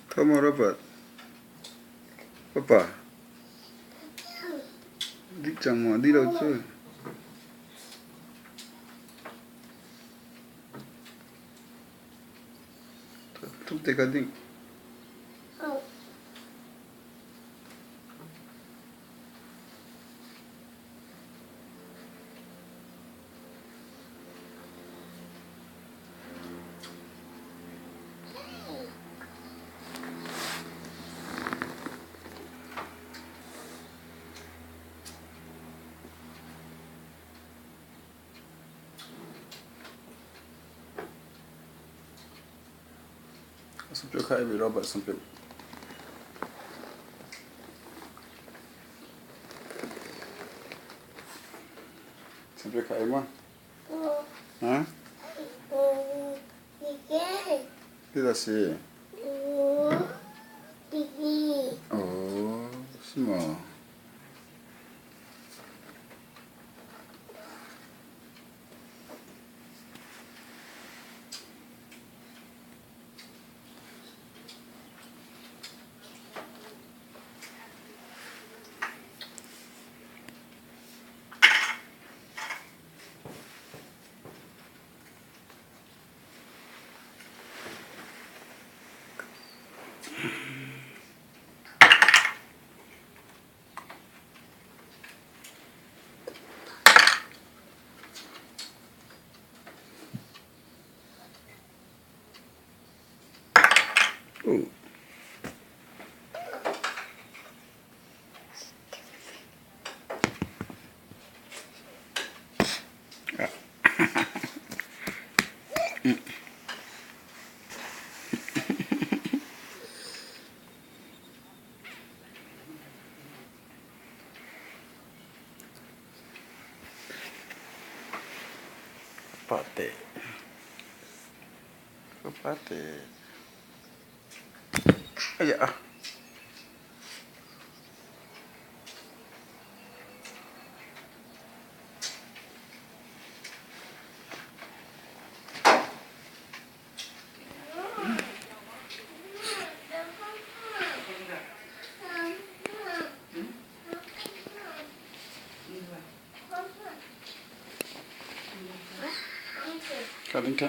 Tho maw Robert? Papa. Dih cang maw? Dih lo cu. Tuk te ka ding. Sampiu kha ei Robert sampiu. Sampiu kha ei maw? Ha? Ti dah si? Oh, si maw? Ooh. Pate. Pate. Aya. Kalinka.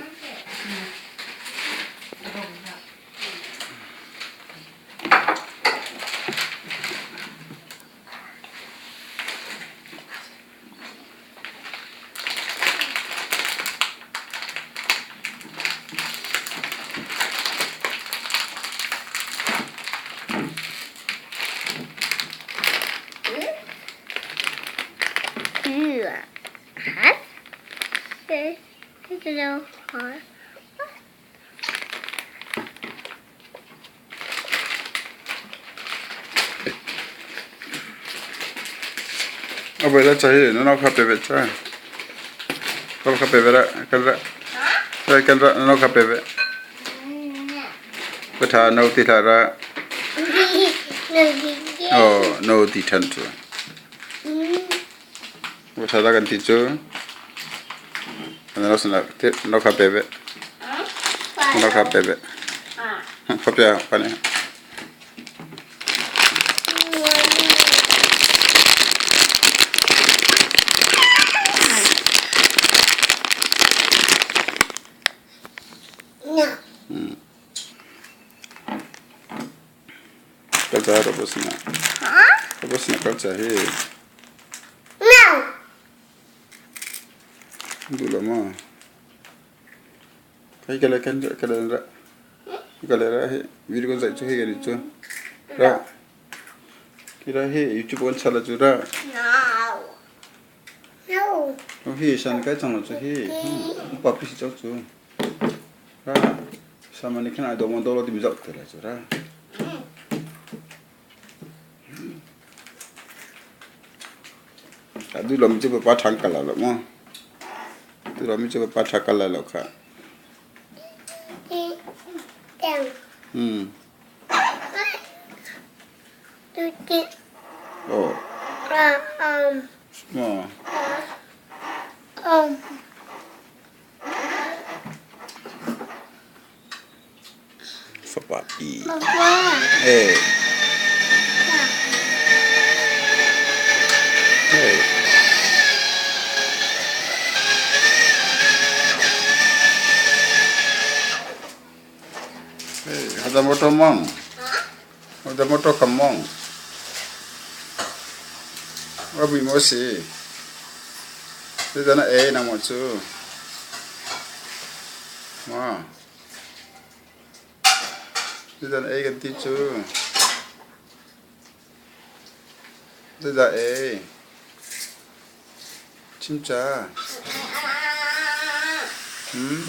Abai la chahi na nau kha pe ve cha. Kal kha pe ve ra kal ra. Sai kal ra na nau kha pe ve. Ka tha nau ti thla ra. Oh no ti than chu. Ka tha da kan ti chu. Na sana te nau kha pe ve. Nau kha pe ve. Kha pe pa ne. Kal cha robot na. Robot na kal cha he. Du la ma. Kai kala kan kala ra. Kala ra he video kan zai chu he gari chu. Ra. Kira he YouTube kan chala chu ra. Hi san kai chang chu hi. Pa pi si chau chu. Ra. Sama ni khan ai do mon do lo ti mi zau te la chu ra. Du lo mi chu pa thang kala lo mo. Tu lo mi chu pa tha kala lo kha. Oh. Maw? Fapa pi. Eh. Hey. Hey, hada motor mong. Hada motor kam mong. Wabi mo si. Zeidah na ei nangmah cu? Maw? Zeidah na ei kan ti cu? Zeidah ei? Chim ca. Hmm?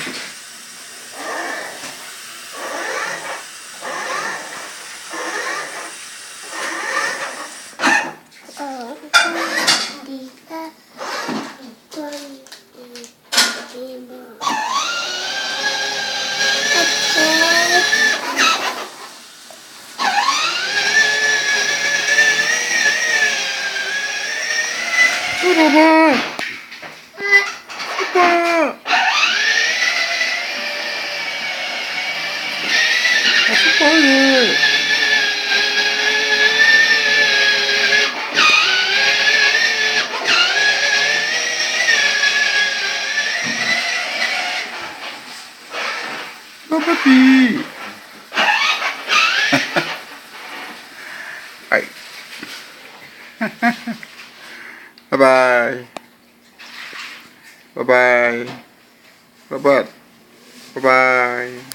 Bye bye. Bye bye. Robert. Bye bye.